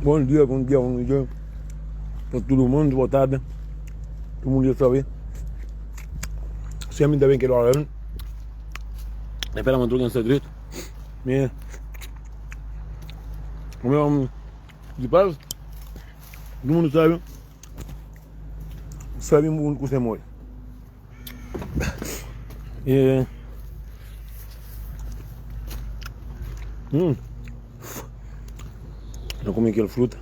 Bom dia, bom dia, bom dia pa tudu mundu, boa tardi, tudu mundu dja sabe Sempre ainda bem kel hora li, na pera ma tudu ken sta dretu Mi mi di pas tudu mundu sabe sabe mundu ku se modi E hum Na kume kel fruta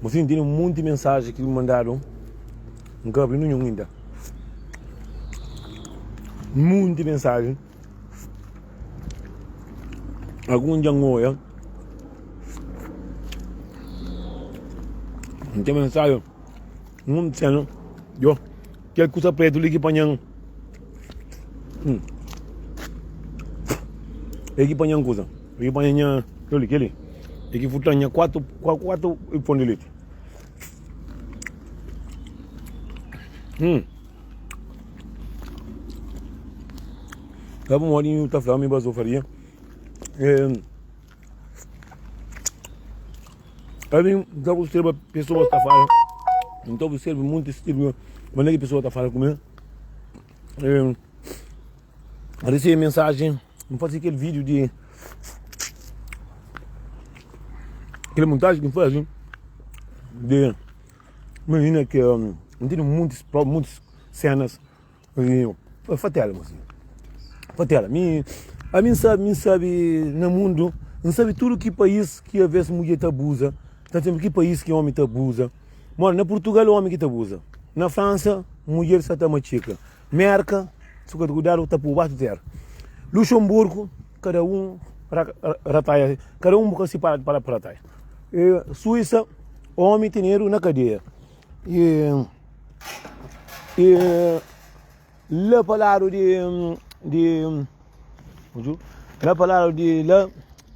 Mosinhu tene monti mensaji ki mandadu N ka abri ninhun inda Monti mensaji Algun dja N oia N ten mensaji Monti sena Yo Kel kusa pretu li ki panha-m E ki panha-m kusa E ki panha nha Kel li, kel li E ki furta-m nha 4 4 pon di leti Sabe pamodi nhu ta fla mi bazofaria E Ami N ta observa pesoas ta fala, N ta observa monti stilu manera ki pesoa ta fala ku mi. N risibi mensajen, N fasi kel vídiu di kel montajen ki N fasi di minina ki N tene montis montis senas. Fatela mosinhu, fatela. Mi, ami N sabe, mi N sabe na mundu, N sabe tudu ki país ki aves mudjer ta abuza, ta sabe ki país ki omi ta abuza. Mora na Purtugal omi ki ta abuza, na Fransa mudjer sa ta matxika, Merka si ka kuidadu ta pui baxu tera, Luxemburgo kada un rataia, kada un bu ka sipara pa rataia, Suisa omi tenedu na kadeia. E E la pa ladu di di la pa ladu di la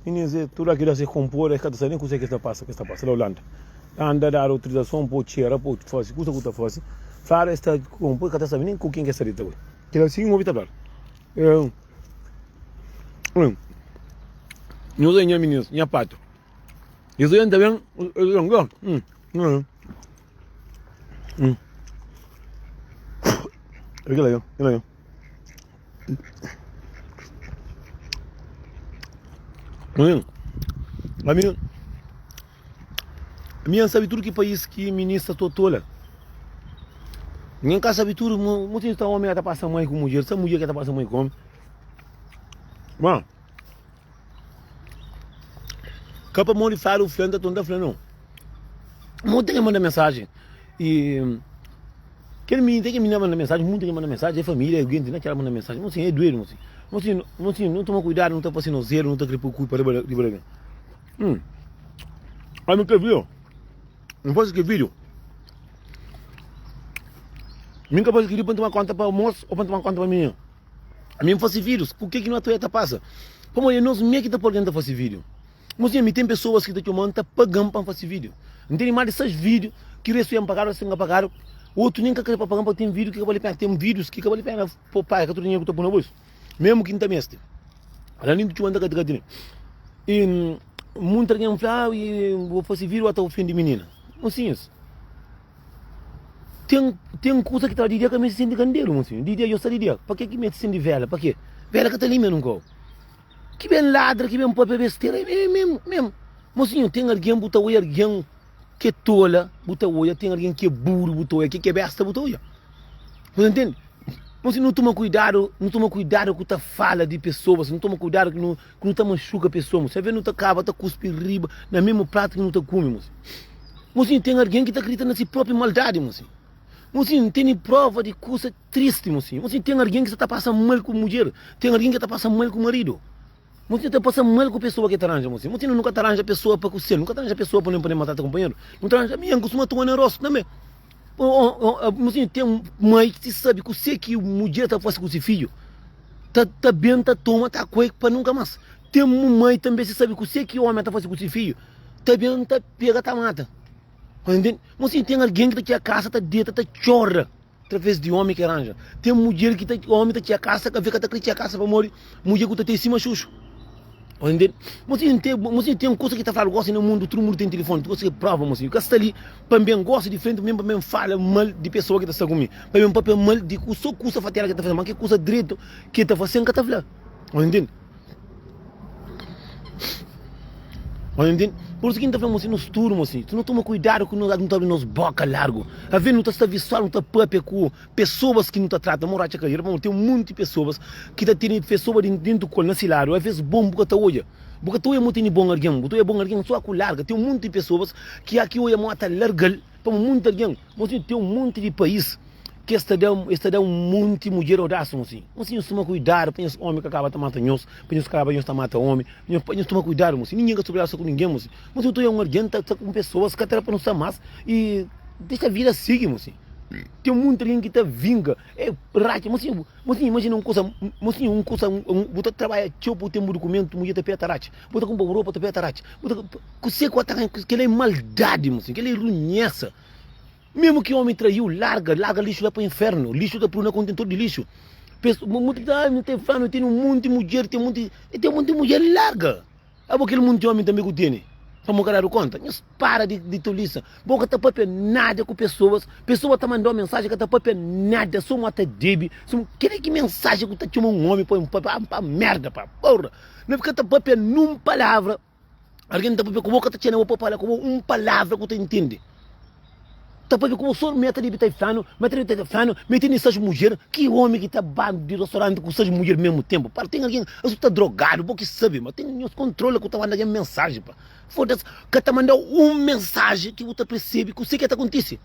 minis e tudu akila se konpor es ka ta sabe nen kuse ke sta pasa ke sta pasa la Holanda anda dadu autorizason pa bu txera pa bu fase kusa ku ta fase fladu es ta konpo es ka ta sabe nen ku kin ke sta dita kila si N obi ta fladu nhos é nha minis nha patu es oian ta ben es fla Kila yo, kila yo. Ami, ami N sabe tudu ki país ki minista ta tola. Nin ka sabe tudu, muitas vezes omi ta pasa mai ku mudjer, sa mudjer ki ta pasa mai ku omi. Ma, ka pamodi fladu fla, N ta tonta fla nau. Monti algen manda mensajen i kel minina, ten kel minina manda mensajen, monti algen manda mensajen, é família, é algen di na kel manda mensajen, mosinhu é duedu mosinhu, mosinhu, mosinhu nu toma kuidadu, nu ta fase nos eru, nu ta kre poi kulpa riba riba di algen. Hum, ami kel vídiu, N fase kel vídiu, mi N ka fase kel vídiu pa N toma konta pa mos o pa N toma konta pa minina, ami N fase vídius, ku ke ki no ta pasa, pamodi é nos mê ki ta poi algen ta fase vídiu. Mosinha, mi ten pesoas ki ta txoma-m, ta paga-m pa N fase vídiu. N tene más di 6 vídiu ki restu ya N pagadu, restu N ka pagadu. Otu nen ka kre pa paga-m pabia ten vídiu ki ka bali pena. Ten vídius ki ka bali pena pa paga ka tudu dinheru ki ta pui na bolsu, mésmu ki N ta meste. Ala nin ta txoma-m ta ka tene. I monti algen fla, ah, bo fase vídiu, bo ta ofende minina. Mosinhas, ten, ten kusa ki ta di dia ka meste sende kanderu, mosinhu. Di dia dja sta di dia. Pa ke ki meste sende vela? Pa ke? Vela ka ta limia nunka. Ki ben ladra, ki ben papia bestera, é mesmu, mesmu. Mosinhu, ten algen bu ta oia algen ki é tola, bu ta oia, ten algen ki é buru, bu ta oia, ki é besta, bu ta oia. Bu ta ntende? Mosinhu, nu toma kuidadu, nu toma kuidadu ku ta fala di pesoas, nu toma kuidadu ku nu, ku nu ta maxuka pesoa, mosinhu. Aves nu ta kaba ta kuspi riba na mesmu pratu ki nu ta kume, mosinhu. Mosinhu, ten algen ki ta kridita na si propi maldadi, mosinhu. Mosinhu, N tene prova di kusa tristi, mosinhu. Mosinhu, ten algen ki sa ta pasa mal ku mudjer, ten algen ki ta pasa mal ku maridu. Mosinhu, ta pasa mal ku pesoa ki ta ranja, mosinhu. Mosinhu, nu ka ta ranja pesoa pa kusel, nu ka ta ranja pesoa pa pa maltrata kunpanheru. Nu ta ranja, mi N kustuma toma na rostu tanbe. Mosinhu, ten mai ki sabe kuse ki mudjer ta fase ku si fidju, ta ta ben ta toma, ta koi pa nunka mas. Ten mai tanbe si sabe kuse ki omi ta fase ku si fidju, ta ben ta pega ta mata. Mosinhu, ten algen ki ta txega kasa ta deta ta txora através di omi ki ranja. Ten mudjer ki ta omi ta txega kasa ka ve ka ta kre txega kasa pamodi mudjer ku ta ten sima xuxu. Entende? Mosinhu ten, mosinhu ten kusa ki ta fladu gosi na mundu, tudu mundu ten tilifoni, tudu kusa ki prova, mosinhu ka sta li pa N ben gosi di frenti, pa ben fala mal di pesoa ki ta sta ku mi, pa ben papia mal di so kusa fatela ki ta fase, ma ki kusa dretu ki ta fase N ka ta fla. Entende? Entende? Pur isu ki N ta fla mosinhu, nos tudu, mosinhu, si no toma kuidadu ku nos, nu ta abri nos boka largu, aves nu ta sta visual, nu ta papia ku Pesoas ki nu ta trata mo ratxa kadera pamodi ten munti pesoas ki ta tene pesoa di dentu kol na si ladu aves bon bu ka ta odja bu ka ta odja mo tene bon argen bu ta odja bon argen so aku larga ten munti pesoas ki aki odja mo ata largal pamodi munti argen mo si ten munti di pais ki es ta da es ta da un munti mudjer odasu mo si mo si nhos toma kuidadu pa nhos omi ka kaba ta mata nhos pa nhos kaba nhos ta mata omi nhos pa nhos toma kuidadu mo si ninguém ka sta obrigadu sta ku ninguém mo si mo si bu ta odja un argen ta sta ku pesoas ka ta da pa no sta mas i dexa vida sigi mo si. Ten munti algen ki ta vinga, e ratxa. Mosinhu, mosinhu, imajina un kusa, mosinhu, un kusa, bu ta trabadja txeu pa bu ten bu dukumentu, mudjer ta pega ta ratxa. Bu ta kunpra bu ropa, ta pega ta ratxa. Bu ta, kuse ku ta ganha? Kel-la é maldadi, mosinhu, kel-la é runhesa. Mésmu ki ómi traiu, larga, larga lixu la pa infernu. Lixu ta puru na kontentor di lixu. Munti ta, ai, nu ten fla, nu tene un monti mudjer, ten monti, ten monti mudjer, larga. Abo kel munti omi tanbe ku tene pamo ka dadu konta? Nhos para di di tolisa. Bo ka ta papia nada ku pesoas, pesoa ta mandau mensajen ka ta papia nada, so mo ta debi, so kila ki mensajen ku ta txoma un omi pa pa pa merda pa porra. No ka ta papia nun palavra, algin ta papia ku bo ka ta txena bo pa fala ku bo un palavra ku ta intende. Ta papia ku bo so meta di ta flanu, meta di ta flanu, mi tene sais mudjer, ki omi ki ta ba di restaurante ku sais mudjer mesmu tempu? Pa ten algin asu ta drogadu, bo ki sabi, ma ten nhos kontrola ku ta manda algin mensaji pa. Fodas, ka ta mandau un mensaji ki bu ta persebi kuse ki ta kontisi.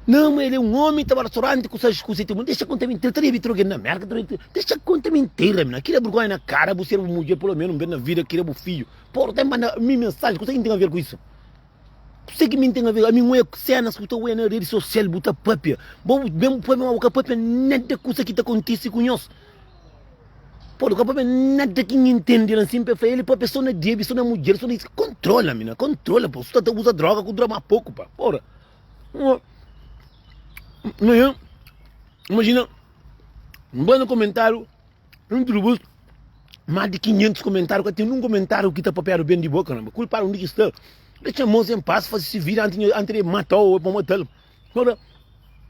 Não, ma el é un omi ta ba restaurante ku sais ku sete mudjer, dexa konta mintira, ta debi troga na Merka, dexa konta mintira, mina, kila burgonha na kara, bu ser bu mudjer pelo menu un bes na vida, kila bu fidju. Porra, ta manda mi mensaji, kuse ki ten aver ku isu? Kuse ki mi ten aver? Ami N oia senas ku ta oia na redi sosial, bu ta papia. Bo ben bu papia ma bu ka papia nada kusa ki ta kontisi ku nhos. Pô, bu ka papia nada ki N intende la nsin pa el fla. El papia so na debe, so na mudjer, so na is. Kontrola mina, kontrola pô. Su ta ta uza droga ku dura ma poku pa. Porra. Manhã, imajina, N bai na komentariu. Nun tudu bus mas di 500 komentariu ka ten nun komentariu ki ta papiadu ben di bo karamba kulpadu undi ki sta dexa mos en pas fasi si vida anti anti de matau ou pa matal ora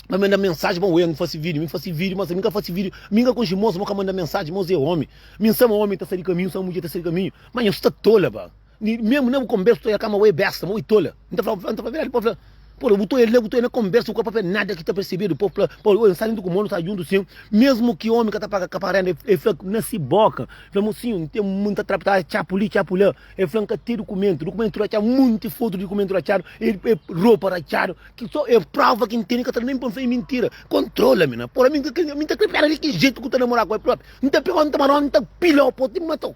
pa manda mensaji pa oi fasi video mi fasi video mas mi ka fasi video mi ka konxi mos mo ka manda mensaji mos e omi mi nsa ma omi ta sai di kaminhu nsa ma mudjer ta sai di kaminhu ma nhos sta tola ba. Mesmu na bu konbersu ta oia kama bo é besta, bo é tola. N ta fla, N ta fla verdadi, pa fla, Pô, bu ta oia la, bu ta oia na konbersu, bu ka papia nada ki ta persebedu. Pô, fla, pô, oi, N sta dentu ku mo, nu sta djuntu sin. Mesmu ki omi ka ta paga, ka paga renda, el fla na si boka, el fla, mosinhu, N ten, N ta tra, ta txapu li, txapu la. El fla, N ka ten dukumentu, dukumentu ratxadu, monti fotu di dukumentu ratxadu, e, e ropa ratxadu, ki so e prova ki N tene, ka ta da nen pa N fla é mintira. Kontrola, mina, pô, ami N ta kre pera di ki jetu ku ta namora ku el propi. N ta pega-u, N ta mara-u, N ta pila-u, pô, ti mata-u.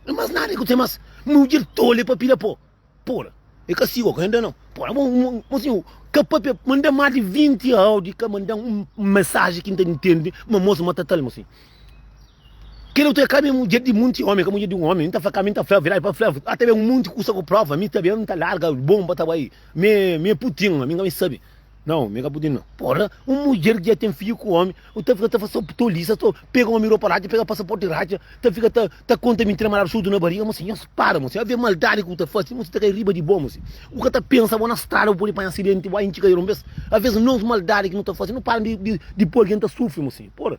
Mas nada ku mas mudjer tole pa pila po pora e ka sigo ka enda não pora mo mosinho ka papia manda mais de 20 áudio ka manda um mensagem que nta entende ma moço mata tal mocinho kel outro é ka mudjer di monti homem ka mudjer di um homem nta fla ka mi nta fla verdade pa fla até um monti kusa ku prova mi ta ben nta larga bomba ta bai me me putin mi ka mi sabe Nau, mi ka pudi nau. Porra, un mudjer ki dja ten fidju ku omi, u ta fika ta fase tolisa, ta pega omi ropa ratxa, pega pasaporti ratxa, ta fika ta ta konta mintira ma dadu surdu na bariga. Mosi, nhos para, mosi. Avê maldadi ki bu ta fase, mosi, ta kai riba di bo, mosi. Bu ka ta pensa bo na strada bu pudi panha asidenti, bu intxi kai un bes. Avês nos maldadi ki nu ta fase, nu para di di di poi algen ta sufri, mosi. Porra,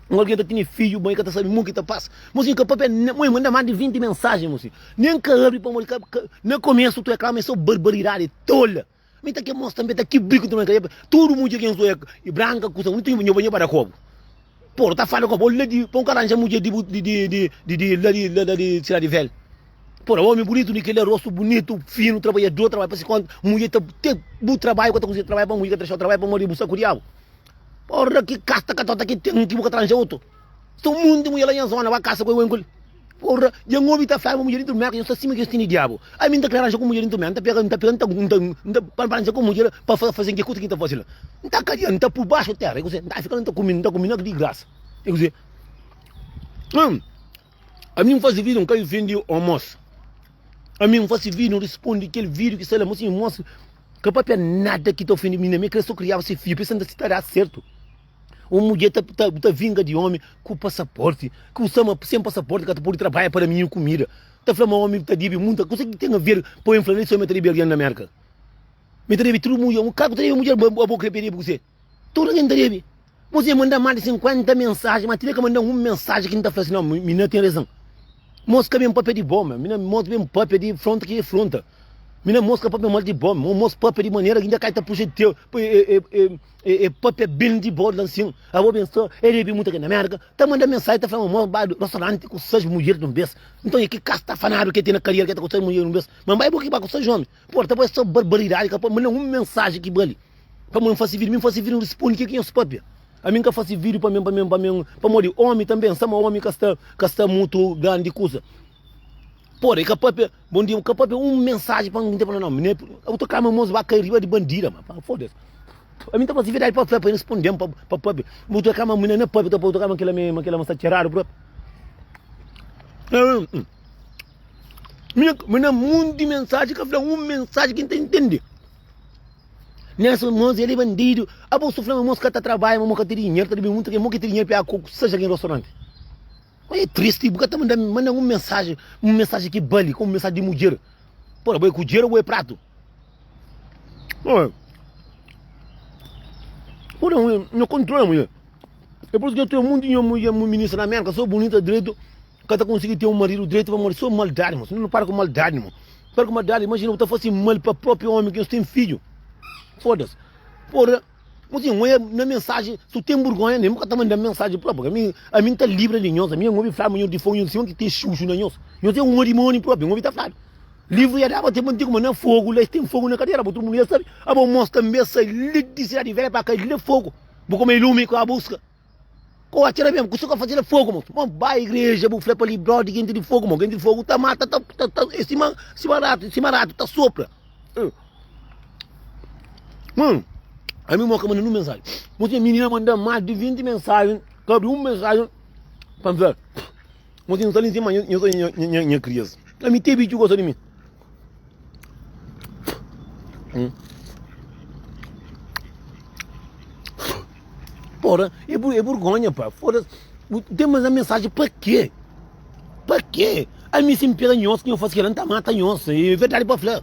un algen ta tene fidju, ma i ka ta sabi mo ki ta pasa. Mosi, ka papia, mo manda mas di 20 mensajen, mosi. Nen ka abri pamodi ka ka na komesu tu e kla ma e so barbaridadi, tola. Mi ta ke mos tambe ta kibri ku tudu ka tudu mudjer ki nso e branka kusa un nho nho ba da kobu por ta fala kobu la di pon ka ranja mudjer di di di di di di la di la di cidade velha por omi bunitu di kila rostu bunitu finu trabalhador trabalha pa si konta mudjer ta te bu trabalho ka ta konsigi trabalha pa mudjer ka ta dexau trabalha pamodi bu sta ku diabu porra ki kasta katota ki ten ki bu ka ta ranja otu Sta un monti mudjer la nha zona ba kasa ku el ku el. Porra, dja N obi ta fla ma mudjer dintu merka nhos sta sima kes tini diabu. Ami N ta kre ranja ku mudjer dintu merka, N ta pega, N ta pega, N ta, N ta, N ta pa ranja ku mudjer pa faze ke kusa ki N ta fase la. N ta kadia, N ta pui baxu tera, e kuse, N ta fika la N ta kume, N ta kume na di grasa. E kuse. Hum, ami N fase video N ka ofendi omos. Ami N fase video N rispondi kel video ki sta la, mosinhu, mos ka papia nada ki ta ofendi mi, mi kre so kriaba se fidju, pensa N ta da sertu. Un mudjer ta ta ta vinga di omi ku pasaporti, ku sta ma sen pasaporti ka ta pudi trabadja pa da mininu kumida. Ta fla ma omi ta dibi munta kusa ki ten a ver pa omi fla na si omi ta dibi algen na Merka. Mi ta debe tudu mudjer, un ka ku ta debe mudjer abo kre pa e debe kuse? Tudu algen ta debe. Mos e manda mas di 50 mensaji, ma tene ka manda un mensaji ki N ta fla si no, mina ten rezon. Mos ka ben papia di bo, mina mos ben papia di fronta ki e fronta. Mina mos ka papia mal di bo, mos papia di manera ki inda kai ta puxa teu, e, e, e, e papia ben di bo la nsin. Abo ben sta, e debe muita ke na Merka, ta manda mensaji ta fla ma mos ba restauranti ku 6 mudjer di un bes. Nton e ki kas ta fanadu ke ten na kariera ke ta ku 6 mudjer di un bes. Ma bai bo ki ba ku 6 omi. Pô, ta bai so barbaridadi, ka pa manda un mensaji ki bali. Pamodi N fase vídiu, mi N fase vídiu N risponde ke ki nhos papia. Ami N ka fase vídiu pa mi, pa mi, pa mi, pamodi omi tanbe N sa ma omi ka sta, ka sta mutu grandi kusa. Pora, e ka papia, bon dia, ka papia un mensaji pa N fla, no, ne, bu ta kama mos ba kai riba di bandida, ma pa foda-se. Ami N ta fase verdadi pa fla, pa e risponde-m, pa, pa papia. Bu ta kama mi na papia, bu ta kama kila ma kila ma sta txeradu propi. Mi na munti mensaji ka fla un mensaji ki N ta intende. Nelson mos el é bandido. Abo su fla ma mos ka ta trabalha, ma mos ka ten dinheiro, ta debe muita ke, mos ki ten dinheiro pa ku seja ken restaurante. Mas é triste, bu ka ta manda manda um mensagem, um mensagem ki bali, como mensagem de mulher. Porra, bo é kudjer ou bo é prato? Porra, porra, não controla mulher. É por isso que eu tenho muito mulher, ministra na América, sou bonita direito. Ka ta konsigi ten un maridu dretu pamodi so maldadi mos. Nu para ku maldadi mo. Para ku maldadi, imajina bu ta fasi mal pa propi omi ki nhos ten fidju. Foda-se. Porra, mosinhu, N oia na mensaji, su ten burgonha nen bu ka ta manda mensaji propi. Ami, ami N ta libra di nhos, ami N obi fla ma nhos di fogu, nhos di sima ki ten xuxu na nhos. Nhos é uma dimoni propi, N obi ta fladu. Livru ya daba tempu antigu ma na fogu la es ten fogu na kadera, bu tudu mundu ya sabi. Abo mos tanbe sai li di sidadi velha pa kai li fogu, bu kume lumi ku a buska. Ko atxa la mesmo, ku ka faze la fogo mo. Mo ba igreja bu fla pa li brother gente di fogo mo, gente di fogo ta mata ta ta ta é sima sima rato, sima rato ta sopra. Mano, ami mo ka manda nu mensagem. Mo tinha menina manda mais de 20 mensagens, ka abri um mensagem pa fla. Mo tinha sta li em cima, nha nha nha nha crias. Ami te bicho gosta de mim. Porra, é, é burgonha, pá. Foda-se. Tem mais a mensagem pra quê? Pra quê? A mim se me pega nhosse, que eu faço querendo, tá mata nhosse. É verdade pra falar.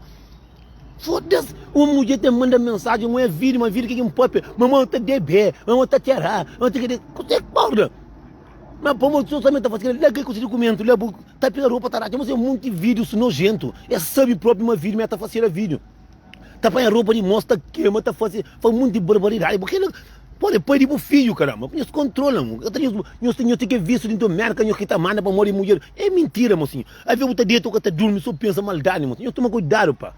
Foda-se. Uma mulher tem manda mensagem, uma é vídeo, uma vídeo que é um papel. Mamãe tá bebê, mamãe tá tirar, mamãe tá querendo. Você porra. Mas pô, mas você também tá fazendo, lá que com esse documento, lá tá pegando roupa, tá lá, mas é um monte de vídeos nojento. É sabe próprio uma vídeo, mas tá fazendo vídeo. Ta panha roupa di mos, ta kema, ta faze, faz munti barbaridadi. Porque ela, pô, é pai di bu fidju, caramba. Nhos controla, mo. Eu tenho, nhos, nhos tem que visto dentro da América, nhos que ta manda pa morre mulher. É mentira, mocinho. Às vezes bu ta deita, bu ka ta durmi, só pensa maldade, mocinho. Nhos toma cuidado, pá.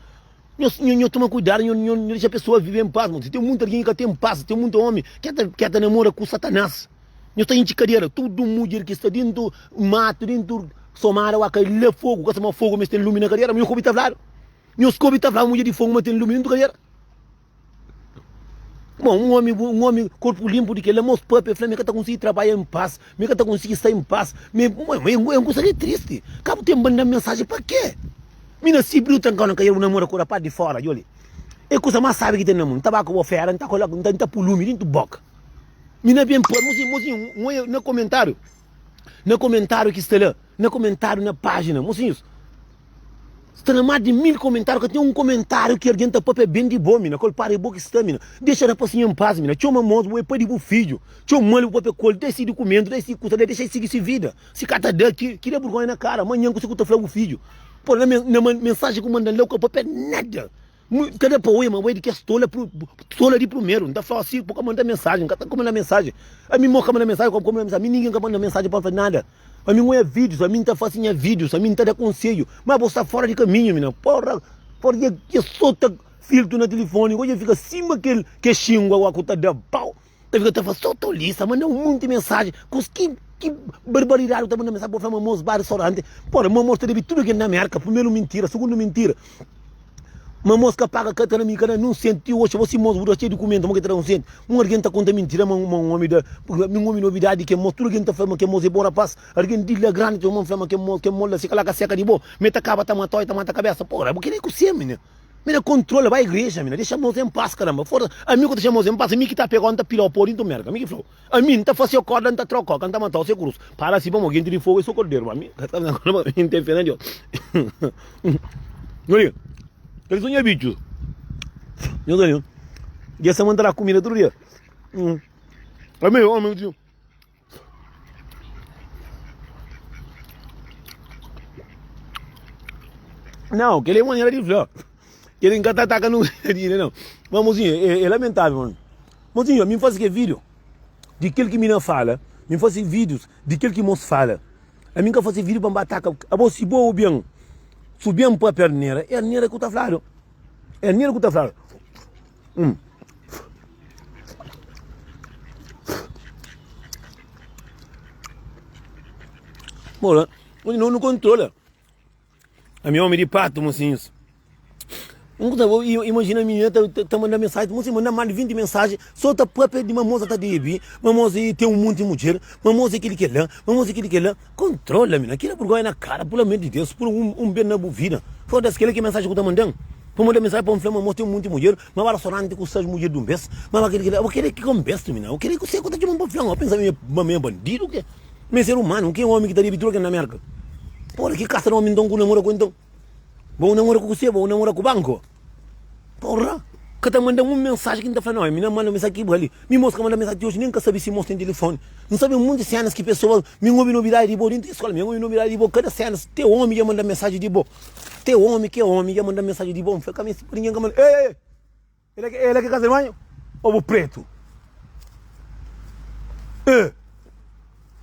Nhos, nhos, nhos toma cuidado, nhos, nhos, nhos deixa a pessoa viver em paz, mocinho. Tem muita alguém que ka tem paz, tem muito homem que ta, que ta namora com Satanás. Nhos ta intxi kadera, tudu mudjer ki sta dentu matu, dentu somada, waka la fogo, ka sama fogo, mes ten lumi na kadera, nhos ka obi ta fladu. Nhos ka obi ta fla mudjer di fogu ma ten lumi dentu kadera? Bon, un omi, un omi korpu linpu di kel-la, mos papia, fla, Mi ka ta konsigi trabadja en pas, mi ka ta konsigi sta en pas, mi, é un kusa ki tristi. Ka bu ten manda mensajen pa ke? Mi na sibri, u trankau na kadera, bu namora ku rapaz di fora, djoli. É kusa mas sabi ki ten na mundu. N ta ba ku bo fera, N ta koloka, N ta pui lumi dentu boka. Mi na ben poi, mosinhu, mosinhu, N oia na komentariu, na komentariu ki sta la, na komentariu na pajina, mosinhus. Sta na más di 1000 komentáriu, ka ten un komentáriu ki algen ta papia ben di bo, mina. Kulpadu é bo ki sta, mina. Dexa rapasinhu en pas, mina. Txoma mos, bo é pai di bu fidju. Txoma-l, bu papia ku el, da si dukumentu, da si kusa, dexa el sigi si vida. Si ka ta da, ki da burgonha na kara. Manhan kuse ku ta fla bu fidju? Pô, na mensajen ku mandan la, bu ka papia nada. Ka da pa oia ma bo é di kes tola, tola di prumeru. N ta fla si, bu ka manda mensajen, N ka ta manda mensajen. Ami mo ka manda mensajen, ka manda mensajen. Ami ningen ka manda mensajen pa N fla nada. Ami N oia vídius, ami N ta fasi nha vídius, ami N ta da konsedju. Ma bo sta fora di kaminhu, mina. Porra, porra, dja, dja sota filtru na tilifoni, dja fika sima kel, ke xingua wa ku ta da pau. Ta fika ta fla so tolisa, manda un monti mensajen. Kus ki, ki barbaridadi bu ta manda mensajen pa fla ma mos ba restauranti. Porra, ma mos ta debe tudu kel na Merka. Primeru mintira, sugundu mintira. Ma mos ka paga ka ta na mi ka da nun senti ti oxi bo si mos bu da txeu dukumentu mo ki ta da un senti un argen ta konta mintira ma un omi da mi un omi nobidadi ke mos tudu algen ta fla ma ke mos e bon rapas argen di la grandi ta fla ma ke mos ke mos la si kala ka seka di bo me ta kaba ta matau e ta mata kabesa pora bo kila e ku semi ne. Mina kontrola, bai igreja mina, dexa mos en pas karamba, forsa, ami ku ta dexa mos en pas, mi ki ta pegau nta pilau pó dintu merka, mi ki flau, ami nta fasiu korda nta trau koka nta matau se krus, para si pamo genti di fogu é so korderu, ma mi ka ta mi nten fe na Deus. Nhos kel so nha bitxus, nhos obi, dja sa manda da kumida tudu dia, ami omi. Não, kel é manera di fla. Kel ka ta ataka nu não. Mas mozinho, é, é lamentável, mano. Mozinho, mi faze ke vídeo di kel ki mina fala, mi faze vídeos di kel ki mos fala. A mi ka faze vídeo pa ataka. Abo si bo obian, su bian papia arnera, é arnera ku ta fladu. É arnera ku ta fladu. Hum. Bora, não, não controla. A minha homem de pato, mocinhos. Um coisa, imagina a menina tá, tá, tá mandando mensagem, mocinho, manda mais de 20 mensagens, só tá própria de uma moça tá de uma moça tem um monte de mulher, uma moça aquele que lá, uma moça aquele que lá. Controla, menina, aquilo é vergonha na cara, pelo amor de Deus, por um, um bem na vida. Foda-se, aquele que mensagem que tá mandando. Pa manda mensagem pa un fla ma mos ten munti mudjer, ma ba restaurante ku sais mudjer di un bes, ma ba keli keli, abo keli ki konbes tu mina, o keli kuse ku ta txoman pa flan, o pensa ma mi é bandidu ke? Mi é ser umanu, ki é omi ki ta debe tudu algen na Merka? Pora ki kasa di omi nton ku namora ku nton? Bo namora ku kuse? Bo namora ku banku? Porra! Ka ta manda un mensaji ki N ta fla, no, mi na manda mensaji ki bali. Mi mos ka manda mensaji ti oji, nen ka sabe si mos ten tilifoni. N sabe un monti senas ki pesoas, mi N obi nobidadi di bo dintu di skola, mi N obi nobidadi di bo kada senas, te omi dja manda mensaji di bo. Te omi ki é omi dja manda mensaji di bo. N fla, ka meste pa ningen ka manda. Ei, ei, el é ki kasa di banhu? Obu pretu. Eh!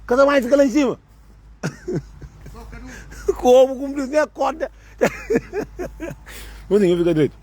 Kasa banhu fika la nsima. Ku obu kunpridu, nem akorda. Mozinho, fika dretu.